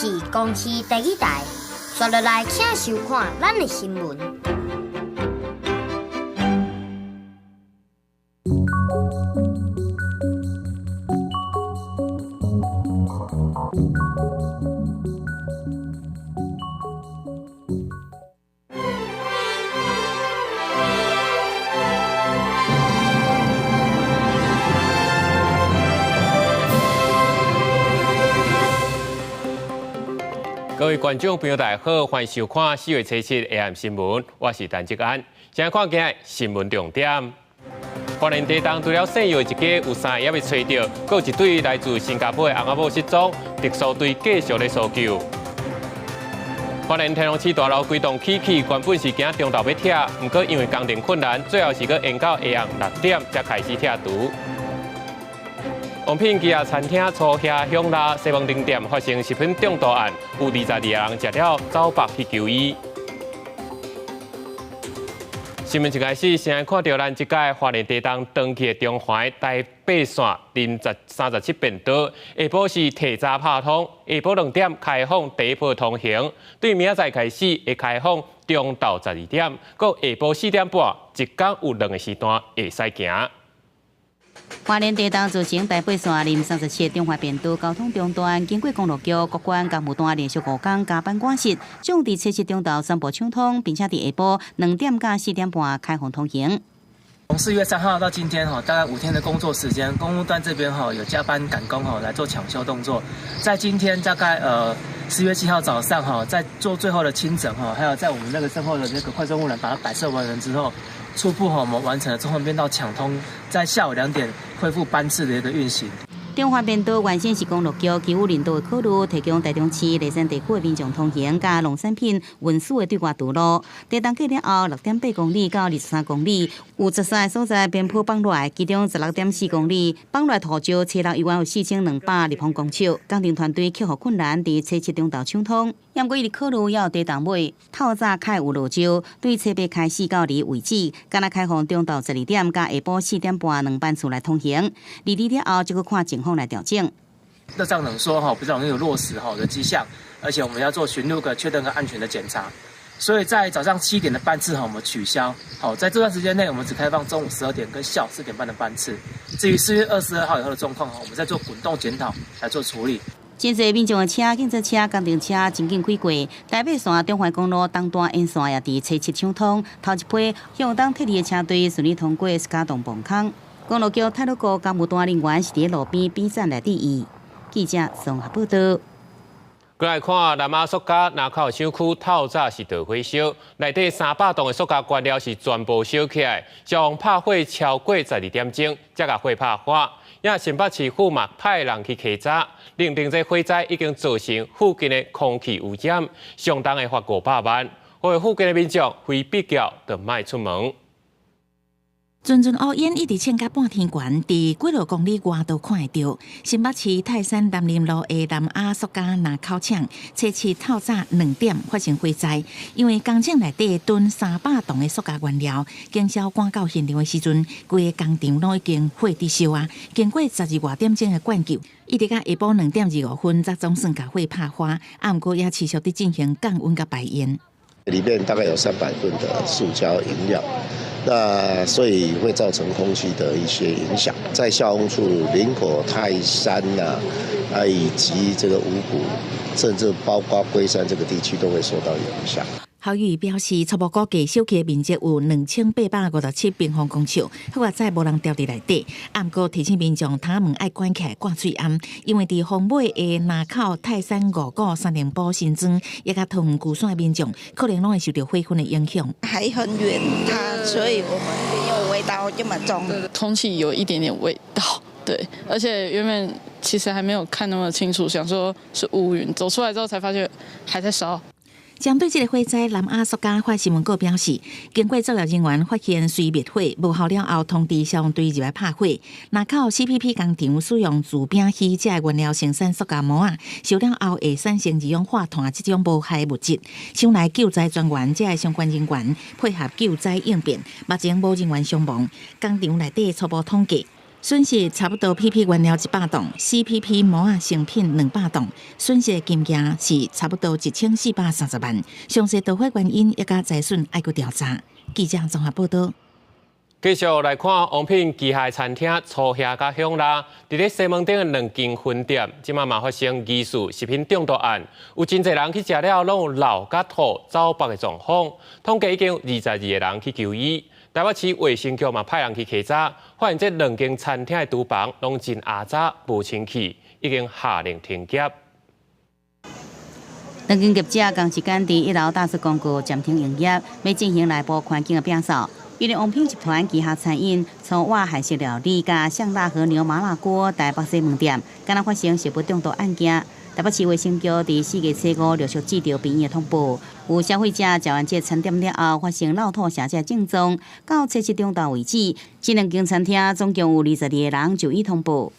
是公視第二台，刷落來請收看咱的新聞。各位觀眾朋友，大家好，歡迎收看4月7日下暗新聞，我是陳志安。先來看今日新聞重點。花蓮地動除了姓姚一家有三個猶未揣著，閣有一對來自新加坡的翁仔某失蹤，特搜隊繼續咧搜救。花蓮天龍市大樓規棟起去，原本是今中晝欲拆，毋過因為工程困難，最後是閣延到下暗6點才開始拆除。王品基亞餐廳粗蝦香辣西門町店發生食品中毒案，有22個人食了走腹去求醫。新聞一開始，先來看著咱這屆花蓮地動長期的中環台八線林37便道，下晡是提早拍通，下晡2點開放第一波通行，對明仔載開始會開放中晝12點，閣下晡4點半，一工有兩個時段會使行。花蓮地動造成台八線林37中華便道交通中斷，經過公路局各關工務單連續5工加班趕實，將佇初七中晝全部暢通，並且佇下晡2點到4點半開放通行。從4月3號到今天哈，大概5天的工作時間，公務段這邊哈有加班趕工哈來做搶修動作。在今天大概4月7號早上哈，在做最後的清整哈，還有在我們那個身後的那個快速護欄把它擺設完成之後，初步哈我們完成了中橫便道搶通，在下午2點恢復班次的一個運行。中華便道原先是公路局基於人道的考慮，提供台中市梨山地區的民眾通行，佮農產品運輸的對外道路。地動過了後，6.8公里到23公里，有13個所在邊坡放落來，其中16.4公里放落土石，車流依然有4200立方公尺。工程團隊克服困難，佇初七中晝暢通。毋過伊考慮猶有地動尾，透早較會有落石，對初八開始到日為止，干焦開放中晝12點佮下晡4點半兩班次來通行。離離了後，就閣看情況來調整。熱脹冷縮哈，比較容易有落石哈的跡象，而且我們要做巡路個確認跟安全的檢查，所以在早上7點的班次哈，我們取消。好，在這段時間內，我們只開放中午12點跟下午4點半的班次。至於4月22號以後的狀況哈，我們再做滾動檢討來做處理。真濟民眾的車、警察車、工程車真緊開過，台八線中環公路東段沿線也佇初七暢通，頭一批向東撤離的車隊順利通過石家洞崩坑。公路局太魯閣工務段人員是佇路邊比讚來致意。記者綜合報道。過來看南亞塑膠林口廠區透早是著火燒，內底300棟的塑膠原料是全部燒起來，消防拍火超過12點鐘，才共火拍化。也新北市府嘛派人去稽查，認定這火災已經造成附近的空氣污染，相當會罰500萬。呼籲附近的民眾非必要就莫出門。陣陣烏煙一直衝到半天懸，佇幾落公里外都看會著。新北市泰山南林路的南亞塑膠林口廠，初七透早2點發生火災，因為工廠內底囤300棟的塑膠原料，警消趕到現場的時陣，規个工廠攏已經火佇燒啊！經過12外點鐘的灌救，一直到下晡2點25分，才總算共火拍化。啊，毋過也持續佇進行降溫佮排煙。裡面大概有300噸的塑膠飲料。那所以會造成空氣的一些影響，在下風處林口、泰山吶，啊以及這個五股，甚至包括龜山這個地區都會受到影響。侯友宜表示，初步估計燒起的面積有2857平方公尺，好彩無人牢佇內底。啊，毋過提醒民眾，窗門愛關起來掛喙罨，因為佇風尾的林口、泰山、五股、三重埔、新莊，抑佮桃園龜山的民眾，可能攏會受著火焚的影響。還很遠，它所以我們沒有味道這麼重。空氣有一點點味道，對，而且原本其實還沒有看那麼清楚，想說是烏雲，走出來之後才發現還在燒。針對這个火災，南亞塑膠發新聞稿表示，經過作業人員發現隨滅火無效了後，通知消防隊入來拍火。林口 CPP 工廠使用聚丙烯這个原料生產塑膠膜仔，燒了後會產生二氧化碳這種無害物質。想來救災專員這个相關人員配合救災應變，目前無人員傷亡。工廠內底初步統計，損失差不多 PP 原料100噸，CPP 模仔成品200噸，損失金額是差不多1430萬。詳細導火原因以及財損愛閣調查。記者綜合報道。繼續來看王品旗下餐廳粗蝦佮香辣，佇咧西門町的兩間分店，這馬嘛發生疑似食品中毒案，有真濟人去食了，攏有漏佮吐走腹的狀況。統計已經有22個人去求醫。台北市衛生局嘛派人去稽查，發現這兩間餐廳的廚房攏真骯髒、無清氣，已經下令停業。兩間業者仝一間佇一樓大師公告暫停營業，欲進行內部環境的摒掃。因為王品集團旗下餐飲粗活韓式料理佮香辣和牛麻辣鍋台北西門店，敢若發生食物中毒案件。台北市衛生局佇4月初5陸續接到病院的通報，有消費者食完這餐點了後，發生落吐瀉這症狀，到初七中晝為止，這兩間餐廳總共有22個人就醫通報。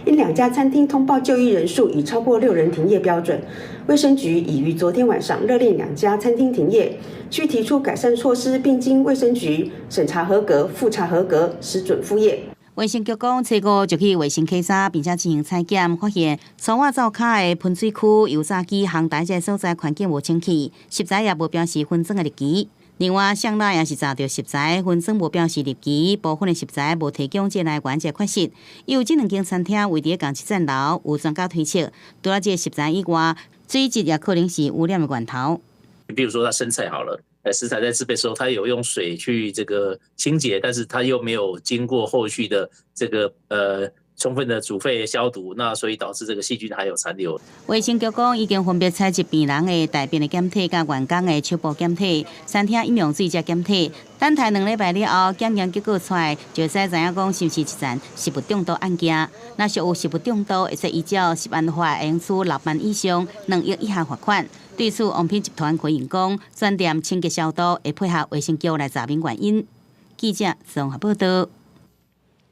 因兩家餐廳通報就醫人數已超過六人停業標準，衛生局已於昨天晚上勒令兩家餐廳停業，須提出改善措施，並經衛生局審查合格、複查合格，始准復業。衛生局講，初五就去衛生稽查，並且進行採檢，發現粗活灶跤的噴水區、油炸機烘台這所在環境無清氣，食材也無標示分裝的日期。另外，香辣也是查著食材分裝無標示日期，部分的食材無提供這來源這確實。因為這兩間餐廳位佇仝一層樓，有專家推測，除了這個食材以外，水質也可能是污染的源頭。比如說，它生菜好了，食材在製備時候，它有用水去這個清潔，但是它又沒有經過後續的這個充分的煮沸消毒，那所以導致這個細菌還有殘留。衛生局講，已經分別採集病人的大便的檢體、佮員工的手部檢體、餐廳飲用水這檢體，等待2禮拜了後，檢驗結果出來，就會使知影講是毋是一層食物中毒案件。若是有食物中毒，會使依照食安法，會用處6萬以上2億以下罰款。對此，王品集團回應講，全店清潔消毒，會配合衛生局來查明原因。記者綜合報道。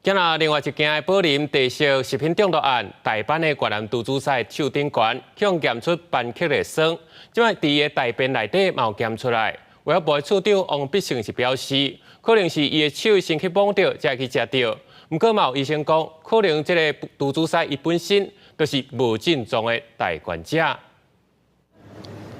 今仔另外一件的寶林地色食品中毒案，大班的越南廚師手頂懸，予檢出班克列酸，這擺佇伊的大便內底嘛有檢出來。衛福部的處長王必勝是表示，可能是伊的手先去摸著，才會去食著。毋過嘛有醫生講，可能這个廚師伊本身就是無症狀的帶原者。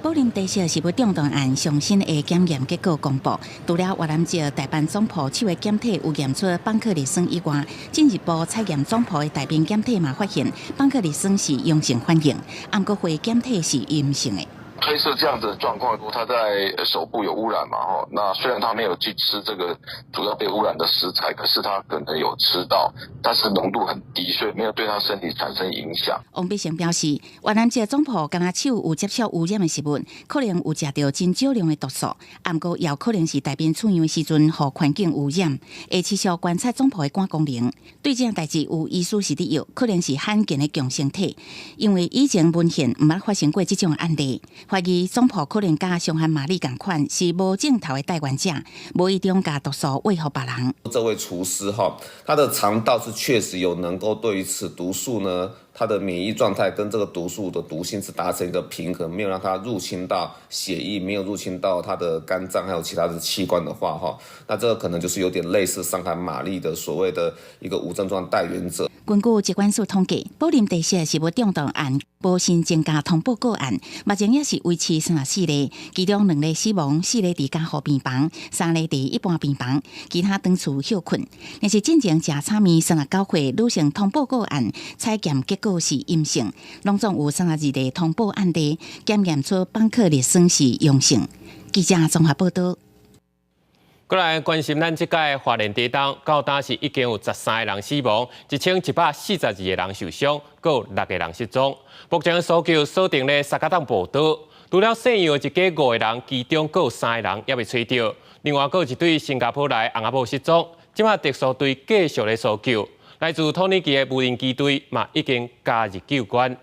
寶林地色食物中毒案上新的檢驗結果公布，除了越南籍大班總鋪手的檢體有驗出班克列酸以外，進一步採驗總鋪的大便檢體嘛發現班克列酸是陽性反應，毋過血檢體是陰性的。推測這樣子的狀況，他在手部有污染嘛？吼，那雖然他沒有去吃這個主要被污染的食材，可是他可能有吃到，但是濃度很低，所以沒有對他身體產生影響。王必勝表示，越南籍總鋪敢若手有接觸污染的食物，可能有食著真少量的毒素，毋過也有可能是大便取樣的時陣，予環境污染。會持續觀察總鋪的肝功能。對這件代誌有醫師是佇藥，可能是罕見的共生體，因為以前文獻毋捌發生過這種案例。懷疑總鋪可能佮傷寒瑪麗仝款，是無症頭的帶原者，無意中共毒素餵予別人。這位廚師哈，他的腸道是確實有能夠對於此毒素呢，他的免疫狀態跟這個毒素的毒性是達成一個平衡，沒有讓它入侵到血液，沒有入侵到他的肝臟還有其他的器官的話，哈，那這個可能就是有點類似傷寒瑪麗的所謂的一個無症狀帶原者。根據疾管署統計，寶林地色食物中毒案無新增加通報個案，目前也是維持34例，其中兩例死亡，四例佇加護病房，三例佇一般病房，其他轉厝歇睏。但是進前食炒麵39歲女性通報個案，採檢結果是陰性，攏總有32例通報案例檢驗出班克列酸是陽性。記者綜合報道。過來關心咱這屆花蓮地動，到今是已經有13個人死亡，1142個人受傷，閣有六個人失蹤。目前搜救鎖定咧三甲洞步道，除了姓楊的一家五個人，其中閣有三個人猶未揣著。另外，閣有一對新加坡來翁仔某失蹤，這擺特搜隊繼續咧搜救。來自土耳其的無人機隊嘛已經加入救援。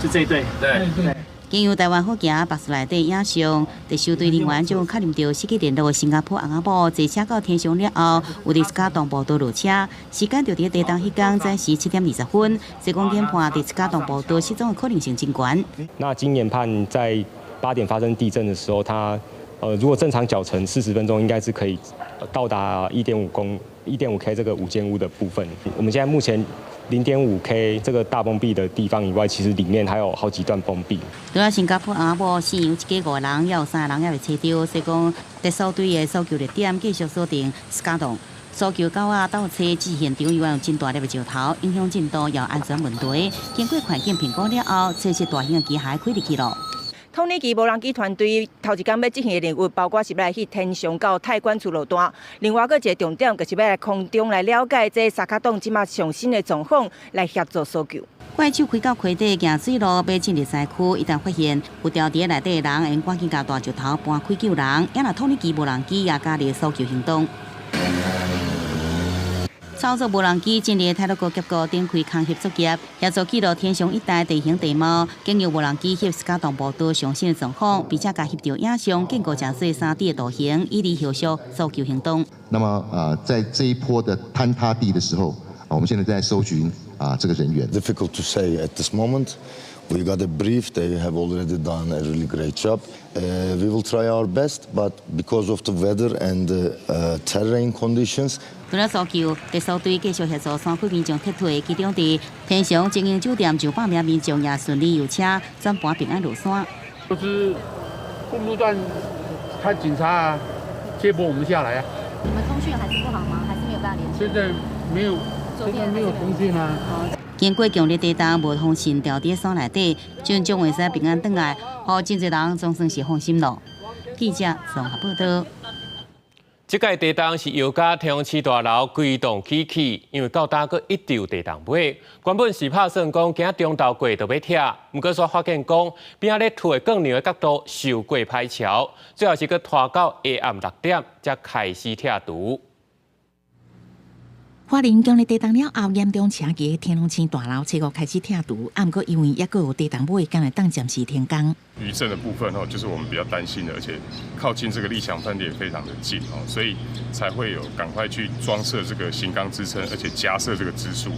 就這一對。對對。經由台灣好行巴士內底影像，特搜隊人員將確認著失去聯絡的新加坡翁仔某坐車到天上了後，有佇斯卡東步道落車，時間就佇地動彼工早時7點20分，所以講研判佇斯卡東步道失蹤的可能性真懸。那經研判在8點發生地震的時候，他如果正常腳程40分鐘，應該是可以到達1.5 K 這個五間屋的部分。我們現在目前0.5 K 這個大崩壁的地方以外，其實裡面還有好幾段崩壁。除了新加坡阿某死亡一家五人，猶有三个人猶未揣著，所以講特搜隊的搜救熱點繼續鎖定斯卡洞。搜救狗仔鬥揣至現場，依然有真大粒的石頭，影響進度，有安全問題。經過環境評估了後，測試大型的機械開入去囉。拖泥機無人機團隊頭一工欲執行的任務，包括是欲來去天祥到泰管處路段。另外，閣一个重點，就是欲來空中來了解這沙卡洞這馬上新的狀況，來協助搜救。怪手開到溪底，行水路欲進入災區，一旦發現有牢佇內底的人，會趕緊共大石頭搬開救人。也若拖泥機無人機也加入搜救行動。操作無人機進入太魯閣峽谷頂開空翕作業，協助記錄天祥一帶地形地貌，經由無人機翕斯卡洞步道上新的狀況，並且共翕著影像，建構成做3D 的圖形，以利後續搜救行動。那麼啊，在這一波的坍塌地的時候，啊，我們現在在搜尋啊這個人員。 Difficult to say at this moment. We got a brief. They have already done a really great job. We will try our best, but because of the weather and the terrain conditions. 除了搜救，特搜隊繼續協助山區民眾撤退，其中佇天祥精英酒店上百名民眾也順利遊車轉盤平安落山。就是公路段，他警察啊接駁我們下來啊。你們通訊還是不好嗎？還是沒有辦法聯繫？現在沒有，現在沒有通訊啊。經過強烈地動，無通訊牢佇山內底，陣將會使平安轉來，予真濟人總算是放心囉。記者綜合報道。這屆地動是搖甲天王星大樓規棟起去，因為到今閣一直有地動尾。原本是拍算講今中晝過就欲拆，毋過煞發現講邊仔咧凸的鋼梁的角度受過歹喬，最後是閣拖到下暗6點才開始拆除。花蓮強烈地動了後，嚴重斜起的天王星大樓初五開始拆除，啊，毋過因為猶閣有地動尾，敢會當暫時停工。餘震的部分哦，就是我們比較擔心的，而且靠近這個麗祥飯店非常的近哦，所以才會有趕快去裝設這個型鋼支撐，而且加設這個支柱。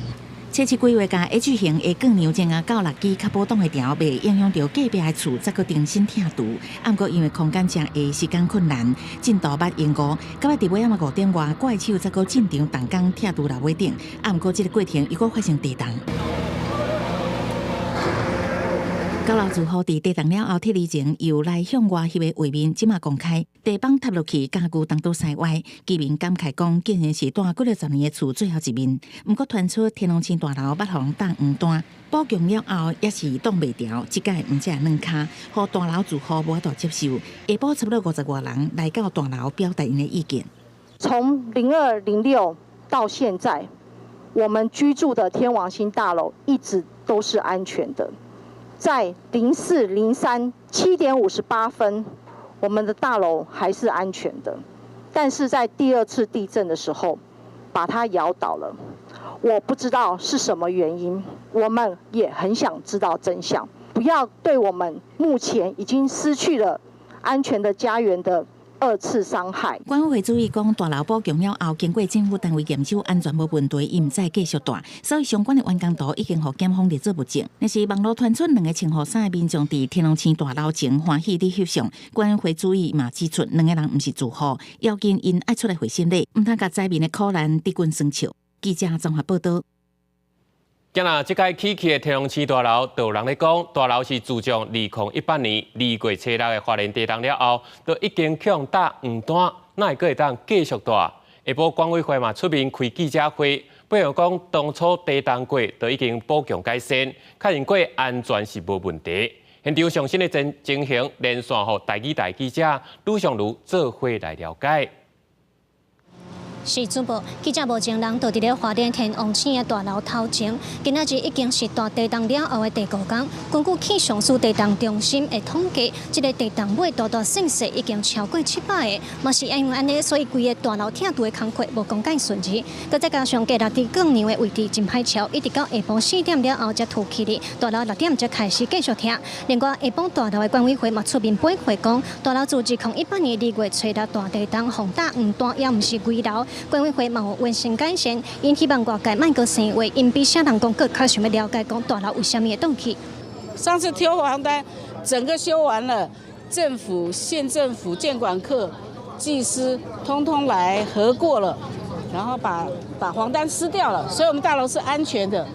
初七規劃共 H 型的鋼梁前仔到六支較普通的條，袂影響著隔壁的厝，才閣重新拆除。啊，毋過因為空間誠狹，時間困難，進度捌延誤。到尾佇尾暗5點外，怪手才閣進場動工拆除樓尾頂。啊，毋過這個過程又閣發生地動。九樓住戶佇地動了後撤離前，由內向外翕的畫面，這馬公開。地板塌落去，家具東倒西歪。居民感慨講，竟然是蹛幾若十年的厝最後一面。毋過傳出天王星大樓捌予人打黃單，補強了後也是擋袂牢，這擺毋只軟跤，予大樓住戶無法度接受。下晡差不多50外人來到大樓表達𪜶的意見。從0206到現在，我們居住的天王星大樓一直都是安全的。在0403 7點58分，我們的大樓還是安全的，但是在第二次地震的時候，把它搖倒了。我不知道是什麼原因，我們也很想知道真相。不要對我們目前已經失去了安全的家園的二次傷害。管委會注意講，大樓補強了後，經過政府單位驗收安全無問題，伊毋再繼續蹛，所以相關的完工圖已經予檢方列做物證。若是網路傳出兩個穿雨衫的民眾佇天王星大樓前歡喜佇翕相，管委會主委嘛指出，兩個人毋是住戶，要緊𪜶愛出來回審理，毋通共災民的苦難滴滾耍笑。記者綜合報道。今仔這擺起去的天王星大樓，就有人咧講，大樓是自從2018年2月初六的花蓮地動了後，就已經予人打黃單，哪會閣會當繼續蹛？下晡管委會嘛出面開記者會，表示講當初地動過就已經補強改善，確認過安全是無問題。現場上新的情形，連線予台語台記者呂尚如做伙來了解。是主播記者目前人就佇咧花蓮天王星的大樓頭前，今仔日已經是大地動了後的第五工。根據氣象署地動中心的統計，這个地動尾大大細細已經超過700個，嘛是因為按呢，所以規个大樓拆除的工課無講介順利。閣再加上隔六支鋼梁的位置真歹喬，一直到下晡4點了後才凸起哩，大樓6點才開始繼續拆。另外，下晡大樓的管委會嘛出面回復講，大樓自2018年2月初六大地動，予打黃單，也毋是危樓。管委會嘛有完成改善，𪜶希望外界莫閣生話，𪜶比啥人講閣較想欲了解講大樓為啥物會倒去。上次貼黃單，整個修完了，政府、縣政府建管課、技師通通來核過了，然後把黃單撕掉了，所以我們大樓是安全的。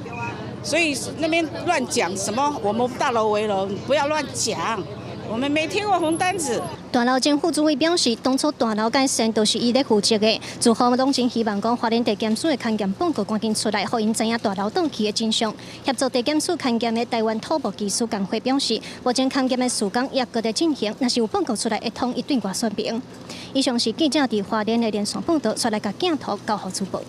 所以那邊亂講什麼，我們大樓危樓，不要亂講。我們沒貼過紅單子。大樓前副主委表示，當初大樓蓋線都是伊咧負責的，住戶攏真希望講花蓮地檢署的勘驗報告趕緊出來，予𪜶知影大樓倒去的真相。協助地檢署勘驗的台灣土木技師工會表示，目前勘驗的時間也閣在進行，若是有報告出來，會統一對外說明。以上是記者佇花蓮的連線報道，煞來共鏡頭交予主播。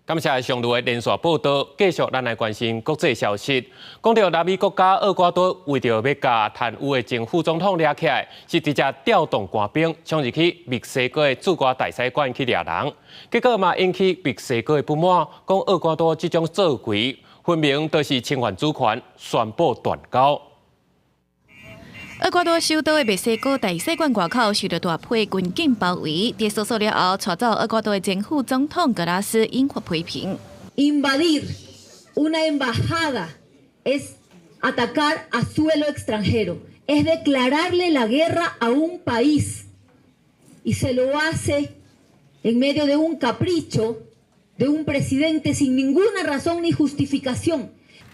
感謝上路的連線報道，繼續咱來關心國際消息。講到拉美國家厄瓜多，為著欲共貪汙的前副總統掠起來，是直接調動官兵衝入去墨西哥的駐外大使館去掠人，結果嘛引起墨西哥的不滿，講厄瓜多這種做為，分明就是侵犯主權，宣布斷交。厄瓜多首都的墨西哥大使館外口受到大批軍警包圍，佇搜索了後，帶走厄瓜多的前副總統格拉斯，引發批評。 Invadir una embajada es atacar a suelo extranjero, es declararle la guerra a un país y se lo hace en medio de un capricho de un presidente sin ninguna razón ni justificación。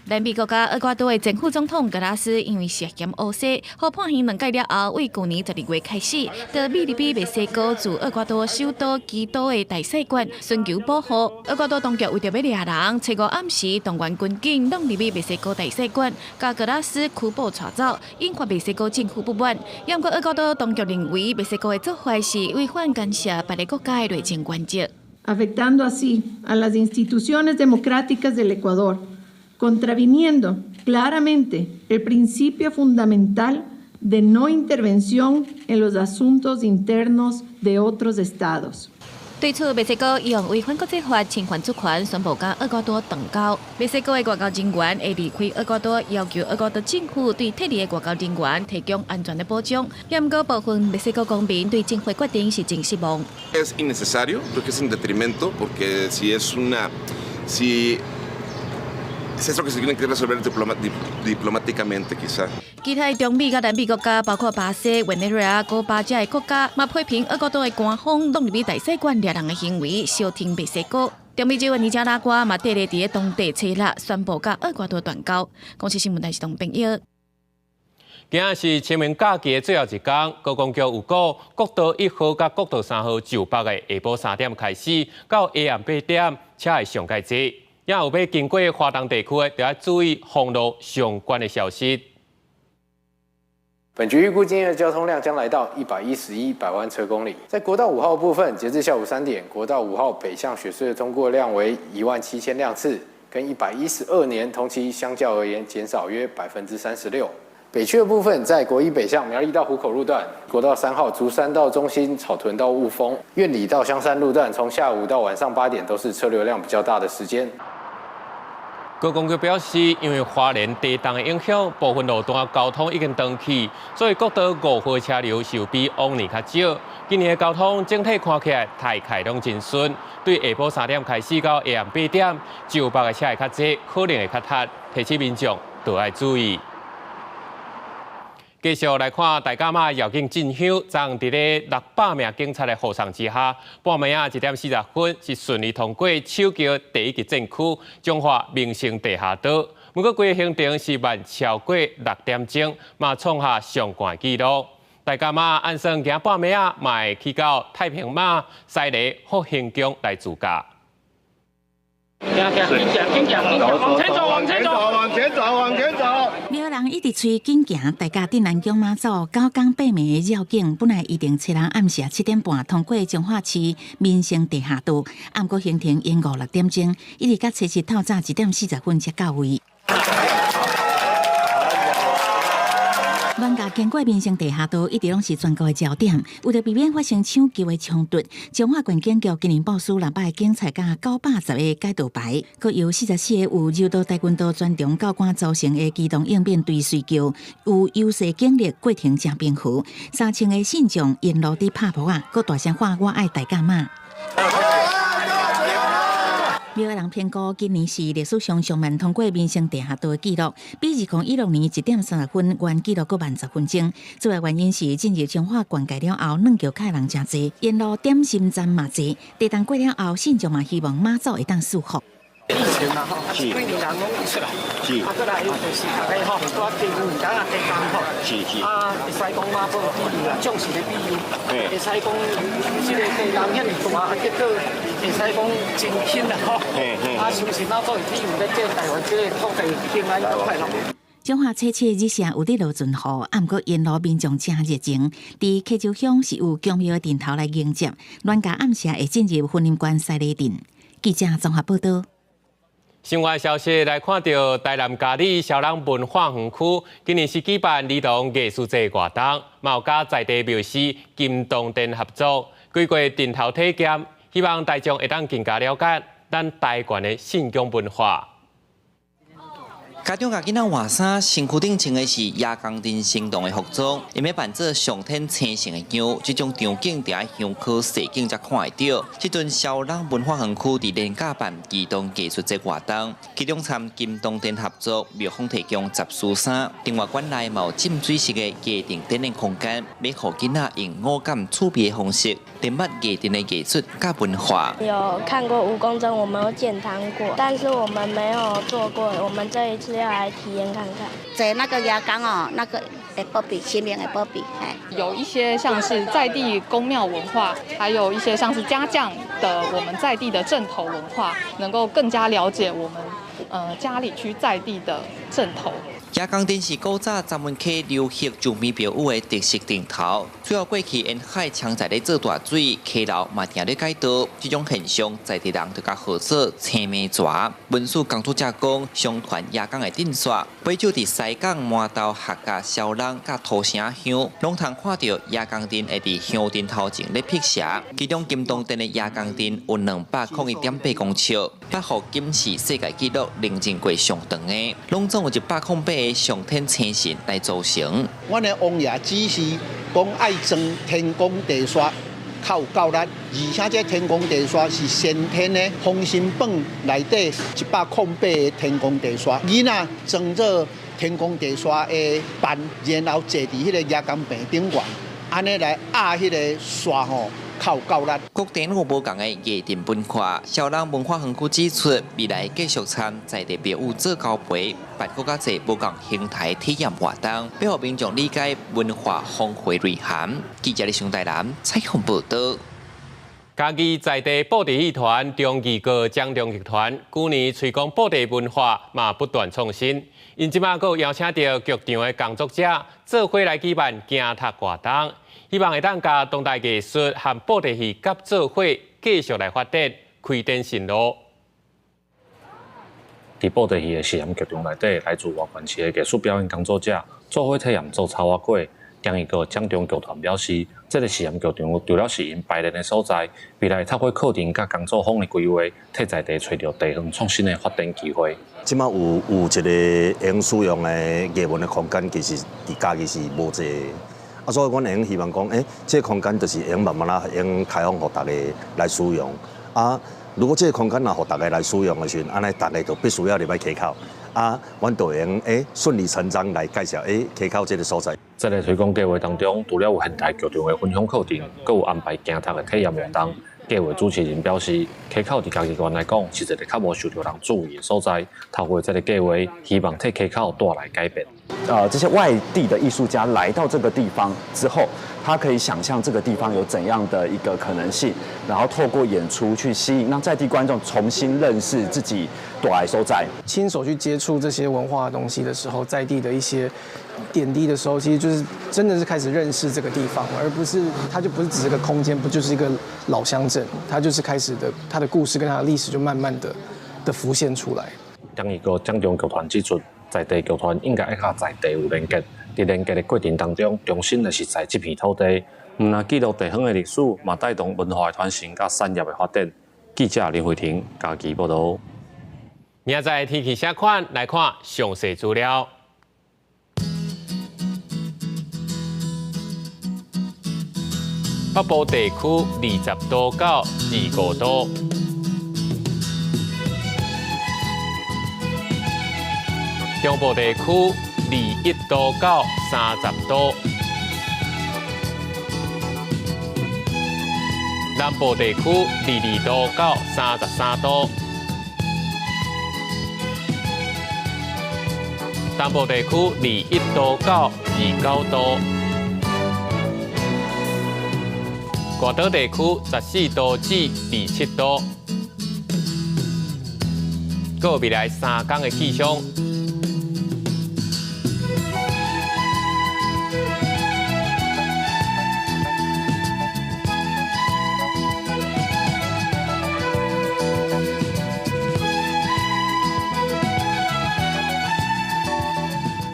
南美國家厄瓜多的前副總統格拉斯因為涉嫌烏洗，予判刑兩屆了後，為舊年12月開始，就秘入墨西哥駐厄瓜多首都基多的大使館尋求保護。厄瓜多當局為著欲掠人，初五暗時動員軍警闖入墨西哥大使館，共格拉斯拘捕帶走，引發墨西哥政府不滿。毋過厄瓜多當局認為，墨西哥的做法是違反干涉別个國家的內政原則。 Afectando así a las instituciones democráticas del Ecuador, contraviniendo claramente el principio fundamental de no intervención en los asuntos internos de otros estados。對此，墨西哥用違反國際法、侵犯主權，宣布佮厄瓜多斷交。墨西哥的外交人員會離開厄瓜多，要求厄瓜多政府對撤離的外交人員提供安全的保障。毋過部分墨西哥公民對政府決定是真失望。 Es innecesario, creo que es en detrimento, porque si es una, si es eso que se tiene que resolver diplomáticamente, quizá. 其他中美佮南美國家，包括巴西、委內瑞拉、古巴這的國家，嘛批評厄瓜多的官方闖入大使館掠人的行為，相挺墨西哥。中美洲的尼加拉瓜嘛，綴咧佇當地初六宣布佮厄瓜多斷交。公視新聞台是董編譯。今仔是清明假期的最後一工，高公局有講，國道1號佮國道3號就北的下晡3點開始，到下暗8點，車會上蓋濟。也有欲經過花東地區的，就要注意封路相關的消息。本局預估今日的交通量將來到111百萬車公里。在國道5號部分，截至下午3點，國道5號北向雪隧的通過量為1.7萬輛次，跟112年同期相較而言，減少約36%。北區的部分，在國一北向苗栗到湖口路段、國道3號竹山到中心、草屯到霧峰、苑裡到香山路段，從下午到晚上8點都是車流量比較大的時間。高公局表示，因為花蓮地動的影響，部分路段交通已經斷去，所以國道5號車流是有比往年較少。今年的交通整體看起來大概攏真順，對下晡3點開始到下暗8點，就北的車會較濟，可能會較塞，提醒民眾都愛注意。繼續來看大甲媽繞境進香，昨昏佇咧600名警察的護送之下，半暝仔1點40分是順利通過手轎第一級戰區彰化民生地下道。毋過規个行程是慢超過6點鐘，嘛創下上懸紀錄。大甲媽按算今半暝仔嘛會去到太平媽西螺福興宮來駐駕。行行，緊行緊行緊行，往前走，往前走，往前走，往前走。廟人一直催緊行，大甲鎮瀾宮媽祖九工八暝的繞境，本來預定初六暗時7點半通過彰化市民生地下道，毋過行程延誤6點鐘，一直到初七透早1點40分才到位。鸞駕經過民生地下道，一直攏是全國的焦點。為著避免發生搶救的衝突，彰化縣警局今年部署600個警察佮910個解導牌，閣由44個有柔道、跆拳道專長教官組成的機動應變隊隨轎，有優勢警力過程誠平和。3000個信眾沿路佇拍噗仔，閣大聲喊我愛大甲媽。廟的人評估今年是歷史上上慢通過民生地下道的紀錄，比2016年1點30分原紀錄閣慢10分鐘。主要原因是進入彰化縣界了後，軟橋跤的人誠濟，沿路點心站嘛濟。地動過了後，信眾嘛希望媽祖會當賜福。以前啊吼，幾年人攏會出來，啊，閣來就是逐家吼，蹛地有當啊地動吼，啊，會使講媽祖庇佑啦，將士的庇佑，會使講這个地動遐爾大，啊，結果會使講真輕啦吼，啊，相信媽祖會庇佑咱這个台灣這个土地平安快樂。彰化初七日社有佇落陣雨，啊，毋過沿路民眾誠熱情。佇溪州鄉是有巧妙的陣頭來迎接，鸞家暗時會進入雲林縣西螺鎮。記者綜合報導。新聞消息來看著台南佳里蕭朗文化園區，今年是舉辦兒童藝術節活動，嘛有佮在地廟司金堂殿合作，規過陣頭體驗，希望大眾會當更加了解咱台灣的信仰文化。家長共囡仔換衫，身軀頂穿的是爺公鎮神童的服裝，𪜶欲扮做上天星神的樣，這種場景佇香科踅景才看會著。這陣蕭朗文化園區佇連假辦兒童藝術節活動，其中參金堂殿合作，廟方提供雜事衫。另外館內嘛有浸水式的家庭展覽空間，欲予囡仔用五感趣味的方式，認捌藝陣的藝術佮文化。有看過蜈蚣蒸，我們有撿糖果，但是我們沒有做過，我們這一次要來體驗看看。在那個牙缸哦，那個會保庇，神明會保庇。有一些像是在地宮廟文化，還有一些像是家將的我們在地的陣頭文化，能夠更加了解我們佳里區在地的陣頭。爺公陣是古早鏨文溪流域周邊廟宇的特色陣頭，主要過去沿海常在咧做大水，溪流嘛定咧改道，這種現象在地人就共號做青暝蛇。文史工作者講，相傳爺公的陣線，尾少佇西港、饃頭、客家、蕭朗佮土城鄉，攏通看著爺公陣會佇鄉陣頭前咧辟邪。其中金堂殿的爺公陣有201.8公尺，打予金氏世界紀錄認證過上長的，攏總有108個上天星神來組成。阮的王爺只是講愛裝天公地煞較有夠力，而且這天公地煞是先天的封神榜內底108個天公地煞，囡仔裝做天公地煞的扮，然後坐佇彼个爺公棚頂懸，按呢來壓彼個煞吼。較有夠力。各地攏有無仝的藝陣文化，蕭朗文化園區指出，未來繼續參在地廟宇做交陪，辦閣較濟無仝形態體驗活動，欲予民眾理解文化豐富內涵。記者李雄台南採訪報導。嘉義在地布袋戲團中義閣掌中劇團，舊年推廣布袋文化嘛不斷創新，𪜶這馬閣邀請著劇場的工作者做伙來舉辦行讀活動，希望會當共當代藝術和布袋戲佮做伙繼續來發展，開展新路。佇布袋戲的實驗劇場內底，來自外縣市的藝術表演工作者做伙體驗做草仔粿。中義閣掌中劇團表示，這个實驗劇場除了是𪜶排練的所在，未來透過課程佮工作坊的規劃，替在地揣著地方創新的發展機會。這馬有一个會用使用的藝文的空間，其實佇嘉義是無濟。啊，所以阮會用希望講，這个空間就是會用慢慢仔會用開放予大家來使用。啊，如果這个空間若予大家來使用的時陣，按呢大家就必須要入來溪口。啊，阮就會用順理成章來介紹溪口這个所在。這个推廣計劃當中，除了有現代劇場的分享課程，閣有安排行讀的體驗活動。計劃主持人表示，溪口佇嘉義縣來講是一个較無受著人注意的所在。透過這个計劃，希望替溪口帶來改變。這些外地的藝術家來到這個地方之後，他可以想象這個地方有怎樣的一個可能性，然後透過演出去吸引，讓在地觀眾重新認識自己蹛的所在。親手去接觸這些文化的東西的時候，在地的一些點滴的時候，其實就是真的是開始認識這個地方，而不是它就不是只是個空間，不就是一個老鄉鎮，它就是開始的，它的故事跟它的歷史就慢慢的浮現出來。中義閣掌中劇團指出，在地劇團應該愛佮在地有連結，佇連結的過程當中，中心就是在這片土地，毋但記錄地方的歷史，嘛帶動文化的傳承佮產業的發展。記者林慧婷嘉義報導。明仔載天氣啥款？來看詳細資料。北部地區20度到25度。中部地區21度到30度，南部地區22度到33度，東部地區21度到29度，外島地區14度至27度。閣有未來3天的氣象。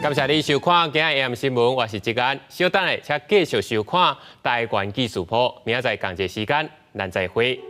感謝你收看今日 AM 新聞，我是志安。稍等下，請繼續收看台灣記事簿。明仔載仝一個時間，咱再會。